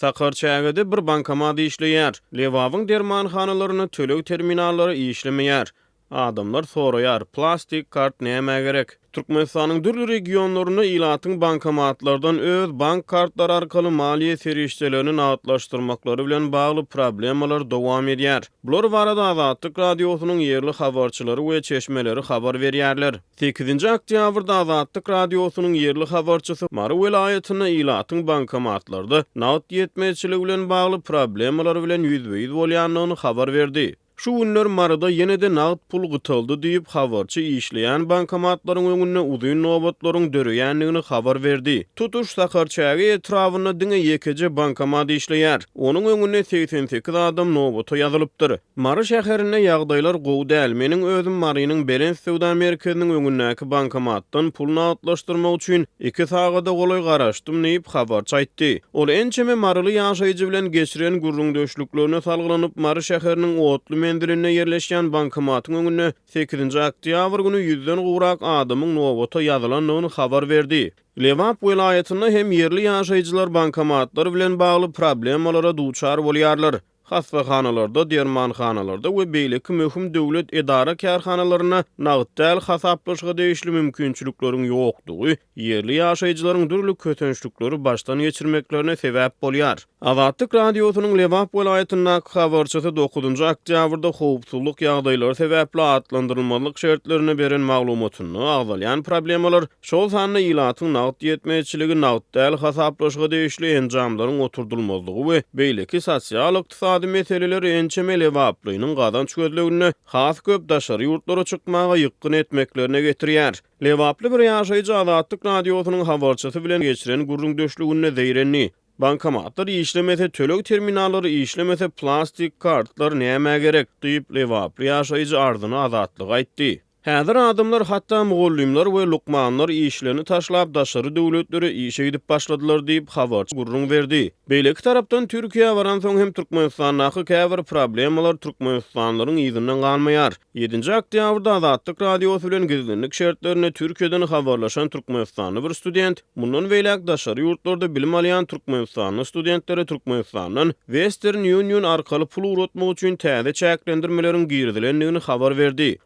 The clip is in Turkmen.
Sakarçägede bir bankomat işleýär. Lebabyň dermanhanalarynda töleg terminallary işlemeýär. Adamlar soraýar, plastik kart nämä gerek? Türkmenistanyň dürli regionlarynda ilatyň bankomatlardan öz bank kartlary arkaly maliýe serişdelerini nagtlaşdyrmaklary bilen bagly problemalar dowam edýär. Bular barada Azatlyk Radiosynyň ýerli habarçylary we çeşmeleri habar berýärler. Sekizinji oktýabrda Azatlyk Radiosynyň ýerli habarçysy Mary welaýatynda ilatyň bankomatlarda nagt ýetmezçiligi bilen bagly problemalar bilen ýüzbe-ýüz bolýandygyny habar berdi. Şu günler Maryda ýene-de nagt pul gytaldy diýip, habarçy işleýän bankomatlaryň öňünde uzyn nobatlaryň döreýändigini habar berdi. Tutuş Sakarçäge etrabynda diňe ýekeje bankomat işleýär. Onuň öňünde 88 adam nobata ýazylypdyr. Mary şäherinde ýagdaýlar gowy däl. Meniň özüm Marynyň Belent söwda merkeziniň öňündäki bankomatdan pul nagtlaşdyrmak üçin iki sagada golaý garaşdym diýip, habarçy aýtdy. Ol ençeme maryly ýaşaýjy bilen geçiren gürrüňdeşliklerine salgylanyp, Mary şäheriniň otly menzilinde ýerleşýän bankomatyň öňünde sekizinji oktýabr güni ýüzden gowrak adamyň nobata ýazylandygyny habar berdi. Lebap welaýatynda hem ýerli ýaşaýjylar bankomatlar bilen bagly problemalara duçar bolýarlar. Hassahanalarda, dermanhanalarda we beýleki möhüm döwlet edara-kärhanalarynda nagt däl hasaplaşyga degişli mümkinçilikleriň ýokdugy ýerli ýaşaýjylaryň dürli kösençlikleri başdan geçirmeklerine sebäp bolýar. Azatlyk Radiosynyň Lebap welaýatyndaky habarçysy dokuzynjy oktýabrda howpsuzlyk ýagdaýlary sebäpli atlandyrylmazlyk şertlerinde beren maglumatynda agzalýan problemalar Şol sanda ilatyň nagt ýetmezçiligi, nagt däl hasaplaşyga degişli enjamlaryň oturdylmazlygy we beýleki sosial-ykdysady meseleler ençeme lebaplynyň gazanç gözleginde has köp daşary ýurtlara çykmaga ýykgyn etmeklerine getirýär. Lebaply bir ýaşaýjy Azatlyk Radiosynyň habarçysy bilen geçiren gürrüňdeşliginde zeýrendi. Bankomatlar işlemese, töleg terminallary işlemese plastik kartlar nämä gerek? diýip, lebaply ýaşaýjy arzyny Azatlyga aýtdy. Häzir adamlar, hatda mugallymlar we lukmanlar işlerini taşlap, daşary döwletlere işe gidip başladylar diýip, habarçy gürrüň berdi. Beýleki tarapdan, Türkiýä baransoň hem Türkmenistandaky käbir problemalar türkmenistanlylaryň yzyndan galmaýar. Ýedinji oktýabrda Azatlyk Radiosy bilen gizlinlik şertlerinde Türkiýeden habarlaşan türkmenistanly bir student, mundan beýläk daşary ýurtlarda bilim alýan türkmenistanly studentlere Türkmenistandan Western Union arkaly pul ugratmak üçin täze çäklendirmeleriň girizilendigini habar berdi.